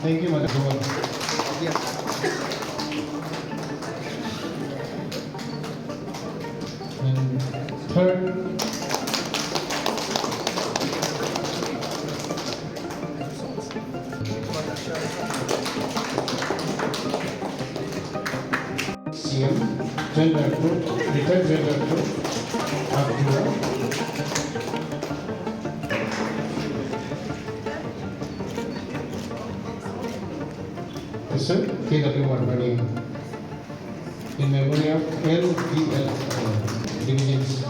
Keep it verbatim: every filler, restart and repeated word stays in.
Thank you, Madam. And third, C M, General Group, Retired General Group, Abdullah. Sir, K W Marbani, in memory of L D L, uh, diligence.